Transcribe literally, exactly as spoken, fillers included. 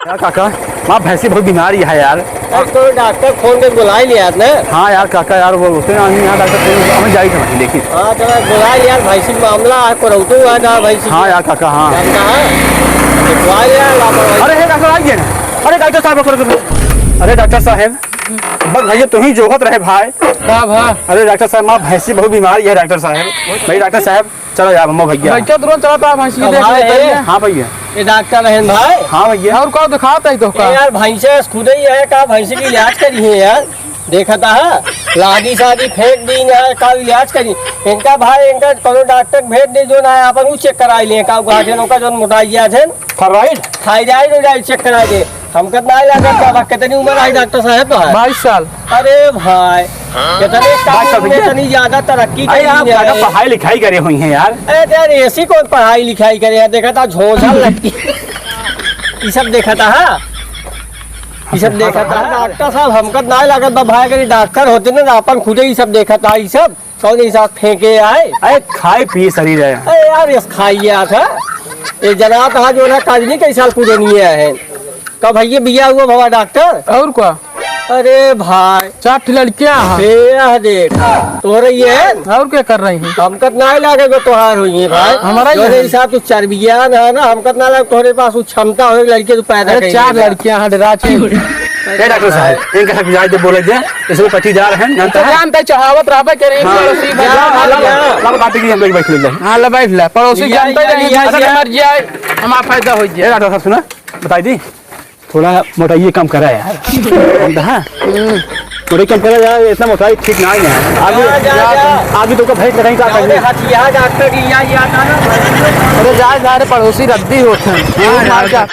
यार काका, हमार भैंसी बहुत बीमार ही है यार। अरे तो डॉक्टर फोन के बुलाइ लिया ना। हाँ यार काका यार, वो होते ना यहाँ डॉक्टर फोन, हमें जाई था वहीं देखी। हाँ तो बुलाइ लिया, भैंसी का मामला है, कोरौतो हुआ ना भैंसी हाँ का। यार काका, हाँ। जानता है? बुलाइ लिया, लापरवाही। अरे हे डॉक्टर, आइए ना। अरे डॉक्टर साहब, रुको, रुको, रुको। अरे डॉक्टर साहब, बस भैया तुम ही जोहत रहे भाई। का भा? अरे डॉक्टर साहब, हमार भैंसी बहुत बीमार ही है डॉक्टर साहब। भाई डॉक्टर साहब, चलो यार, मम्मा भैया। भैया, तुरंत चला तो आप भैंसी अब देख भाई, लेते हैं। हाँ भैया। ये डॉक्टर रहन भाई। हाँ भैया। और का दिखात है तो ए का? यार, भैंसे खुदे ही है, का भैंसी की इलाज करी है यार? देखत हा, लादी सादी फेंक दी यार, का इलाज करी? इनका भाई, इनका कोनो डॉक्टर भेज दे, जो ना अपन ऊ चेक कराइ ले, का गार्जियन का जो मोटाइ गया है। थायराइड? थायराइड हो जाए, चेक कराइ दे। हमका तो नाहीं लागत बा, कितनी उम्र आई डॉक्टर साहब तोहार? बाईस साल। अरे भाई, इतने कम बाईस साल उम्र में भैया। इतनी ज्यादा तरक्की अरे कर आप ली है। ज्यादा पढ़ाई लिखाई करे हुई हैं यार। अरे यार, ऐसी कौन पढ़ाई लिखाई करे है? देखा था झोंझल लड़की। ये सब देखा था, हाँ? ये सब देखा था। डॉक्टर साहब, हमका तो नाहीं लागत बा भाई, अगर ये डॉक्टर होते ना, तो अपन खुदे ये सब देखा था, ये सब। कौन हिसाब फेंके आए? अरे खाए पिए शरीर है। अरे यार, यस खाइए था। ये जना तो जो ना काजनी कई साल पुरानी है। कब भैया बिया हुआ भवा डॉक्टर? और का? अरे भाई। चार ठे लड़कियां हैं। ए, यह देख। तोहरे ये है? और क्या कर रही हैं? हमका तो नाहीं लागे जो तोहार हुई है भाई। हमारा ही तोहरे है। हिसाब से चर्बियान है ना, हमका तो नाहीं लागे तोहरे पास वो क्षमता हो लड़के तो पैदा अरे करे चार वाला। लड़कियां हैं, डरा के। ए डॉक्टर साहब, इनका सब जाए दे, बोले दे, इसमें पच्चीस हजार है, जानता तो है? जानता है, चढ़ावत रहबे करे, हाँ, पड़ोसी ला, भैया। ला, ला, ला, ला, बात की हम लोग बैठ ले जाए। हाँ, ला बैठ ले, पड़ोसी लिया, जानता ही लिया, नहीं, लिया, जैसे लिया। मर जाए, हमारा फायदा हो ए जाए। डॉक्टर साहब, सुना, बताई दी, थोड़ा मोटाई कम करा यार। हाँ? मोटाई कम करा यार, इतना मोटाई ठीक ना है यार। आगे, जा, जा, जा। आगे तो का भैंस लगाई का अरे करनी? हथिया डॉक्टर की या, या था ना। अरे जा, जा रे, पड़ोसी रद्दी होत हैं। हाँ, मार यार। जा।